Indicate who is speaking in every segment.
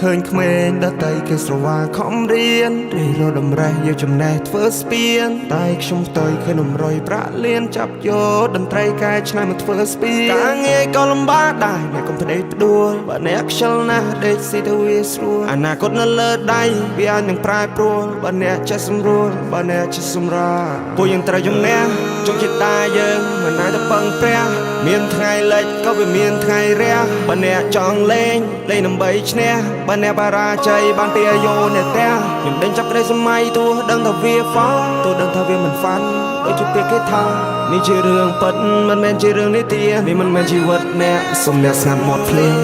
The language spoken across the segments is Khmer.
Speaker 1: ឃើញក្មេងដតីគេស្រវាខំរៀនរិះរត់តម្រេះយកចំណេះធ្វើស្ពានតែខ្ញុំផ្ទុយឃើញនំរយប្រាក់លៀនចាប់យកតន្ត្រីកែច្នៃមកធ្វើស្ពានការងារក៏លំបាកដែរអ្នកកុំផ្ដេកផ្ដួលបើអ្នកខ្ជិលណាស់ដេកស៊ីទៅវាស្រួលអនាគតនៅលើដៃវាអាចនឹងប្រែប្រួលបើអ្នកចេះសម្រួលបើអ្នកចេះសម្រាលពួកយើងត្រូវជំនះជោគជតាយើងមិនអាចទៅពឹងព្រះមានថ្ងៃលិចក៏វាមានថ្ងៃរះបើអ្នកចង់លេងលេងដើម្បីឈ្នះបើអ្នកបរាជ័យបានពីអាយុអ្នកផ្ទះខ្ញុំដេញចាប់ក្តីសម័យទោះដឹងថាវាហ្វាទោះដឹងថាវាមិនហ្វាន់ដូចជាពាក្យគេថានេះជារឿងពិតមិនមែនជារឿងនិទាននេះមិនមែនជីវិតអ្នកសុំអ្នកស្ងាត់មាត់ភ្លេង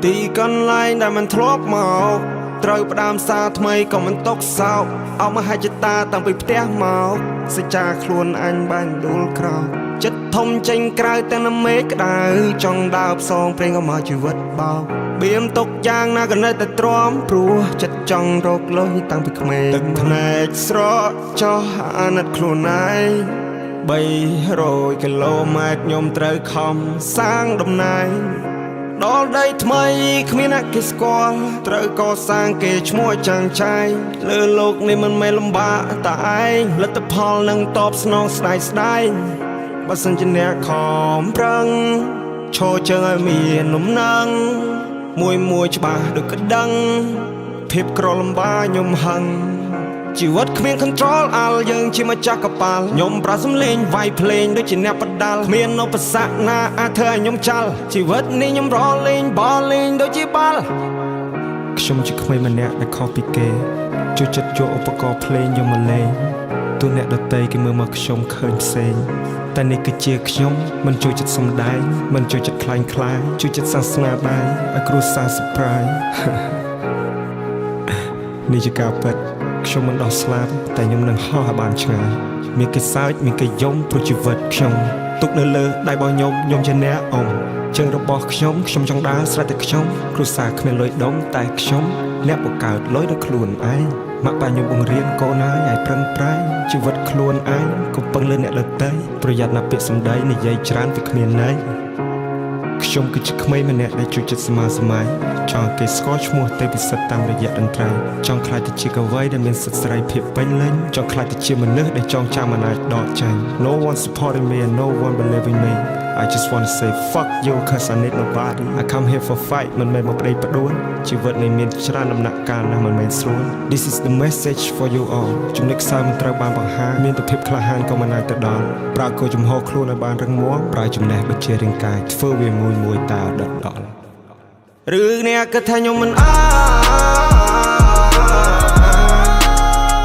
Speaker 1: ទីកន្លែងដែលមិនធ្លាប់មកត្រូវផ្ដើមសារថ្មីក៏មិនຕົកសោកអោមហិច្ចតាតាំងពីផ្ទះមកសច្ចាខ្លួនអញបាញ់ដួលក្រោកចិត្តធំចេញក្រៅទាំងនមេឃក្តៅចង់ដើរផ្សងព្រេងក៏មកជីវិតបោកបៀមຕົកយ៉ាងណាក៏នៅតែទ្រាំព្រោះចិត្តចង់រកលុយតាំងពីក្មេងទឹកភ្នែកស្រក់ចោះអាណិតខ្លួនឯង300គីឡូម៉ែត្រខ្ញុំត្រូវខំសាងដំណែង ដល់ដីថ្មីគ្មានអ្នកគេស្គាល់ត្រូវកសាងគេឈ្មោះចាំងចែងលើលោកនេះមិនមែនលំបាកតែឯងលទ្ធផលនឹងតបស្នងស្ដាយស្ដាយបើសិនជាអ្នកខំប្រឹងឈរជើងឲ្យមានលំនឹងមួយមួយច្បាស់ដូចក្តឹងភាពក្រលំបាកខ្ញុំហឹង ជីវិតគ្មាន control អាល់យើងជាម្ចាស់កប៉ាល់ខ្ញុំប្រាសំលេងវាយភ្លេងដូចជាអ្នកបដាល់គ្មានឧបសគ្គណាអាចធ្វើឲ្យខ្ញុំចាល់ជីវិតនេះខ្ញុំរលេងបលេងដូចជាបាល់ខ្ញុំជាក្មេងម្នាក់ដែលខុសពីគេចូលចិត្តយកឧបករណ៍ភ្លេងយកមកលេងទោះអ្នកដទៃគេមើលមកខ្ញុំឃើញផ្សេងតែនេះគឺជាខ្ញុំមិនចូលចិត្តសំដែងមិនចូលចិត្តខ្លាញ់ខ្លាយចូលចិត្តសាសនាដៃឲ្យគ្រួសារ surprise នេះជាការពិតខ្ញុំមិនដោះស្លាប់តែខ្ញុំនឹងហោះឲ្យបានឆ្ងាយមានគេសើចមានគេយំព្រោះជីវិតខ្ញុំទុកនៅលើដៃរបស់ខ្ញុំខ្ញុំជាអ្នកអ៊ំជើងរបស់ខ្ញុំខ្ញុំចង់ដើរស្រេចតែខ្ញុំគ្រួសារគ្មានលុយដុំតែខ្ញុំអ្នកបង្កើតលុយដល់ខ្លួនឯងម៉ាក់ប៉ាខ្ញុំបង្រៀនកូនហើយឲ្យប្រឹងប្រែងជីវិតខ្លួនឯងកុំពឹងលើអ្នកដទៃប្រយ័ត្នណាពាក្យសម្ដីនិយាយច្រើនវាគ្មានន័យ ខ្ញុំគឺជាក្មេងម្នាក់ដែលចូលចិត្តសមាសម័យចង់ឲ្យគេស្គាល់ឈ្មោះទេពិសិដ្ឋតាមរយៈតន្ត្រីចង់ក្លាយទៅជាកវីដែលមានសិទ្ធិសេរីភាពពេញលេញចង់ក្លាយទៅជាមនុស្សដែលចងចាំមិនអាចដកចេញ No one supporting me and no one believing me. I just want to say fuck you, 'cause I need nobody. I come here for fight មិនមែនមកប្តីផ្ដួលជីវិតនេះមានច្រើនដំណាក់កាលណាស់មិនមែនស្រួល This is the message for you all. ចំណុចខ្សោយមិនត្រូវបានបង្ហាញមានតែភាពក្លាហានក៏មិនអាចទៅដល់ប្រើគោលចំហខ្លួនឲ្យបានរឹងមាំប្រើចំណេះបញ្ជារាងកាយធ្វើវាមួយមួយតើដិតដល់ឬអ្នកគិតថាខ្ញុំមិនអាច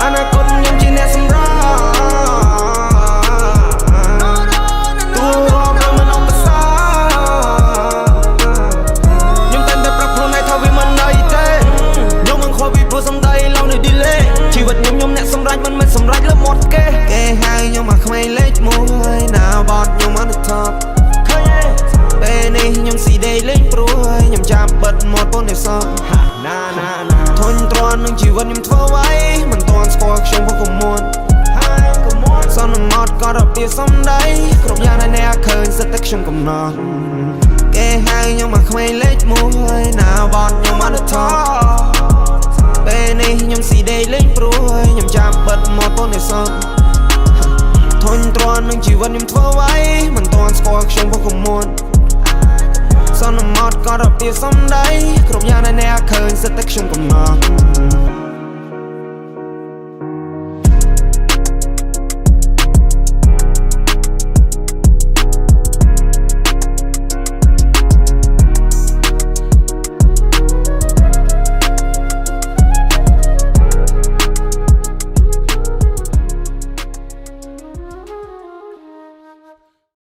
Speaker 1: អនាគតខ្ញុំជាអ្នកសម្រាប់ទូរាប់ដល់មិនឧបសគ្គខ្ញុំតែងតែប្រាប់ខ្លួនឯងថាវាមិនន័យទេខ្ញុំមិនខ្វល់ពីព្រោះសំដីឡងនេះ delay ជីវិតខ្ញុំខ្ញុំអ្នកសម្រេចមិនមែនសម្រេចលើមាត់គេគេហៅខ្ញុំមកក្មេងលេខមួយណាបត់ខ្ញុំ on the top ឃើញទេពេលនេះខ្ញុំស៊ីដេកលេងព្រោះហើយខ្ញុំចាប់បិទមាត់ពូននេះសោះណាណាណាធុញទ្រាន់នឹងជីវិតខ្ញុំធ្វើអ្វីមិនទាន់ស្គាល់ខ្ញុំផងកុំមួនសន្មត់ក៏របៀបសំដីគ្រប់យ៉ាងដែលអ្នកឃើញសិតតែខ្ញុំកំណត់គេហៅខ្ញុំមកក្មេងលេខមួយណាបត់ខ្ញុំ on the top ពេលនេះខ្ញុំស៊ីដេកលេងព្រោះហើយខ្ញុំចាប់បិទមាត់ពូននេះសោះធុញទ្រាន់នឹងជីវិតខ្ញុំធ្វើអ្វីមិនទាន់ស្គាល់ខ្ញុំផងកុំមួនសន្មត់ក៏របៀបសំដីគ្រប់យ៉ាងដែលអ្នកឃើញសិតតែខ្ញុំកំណត់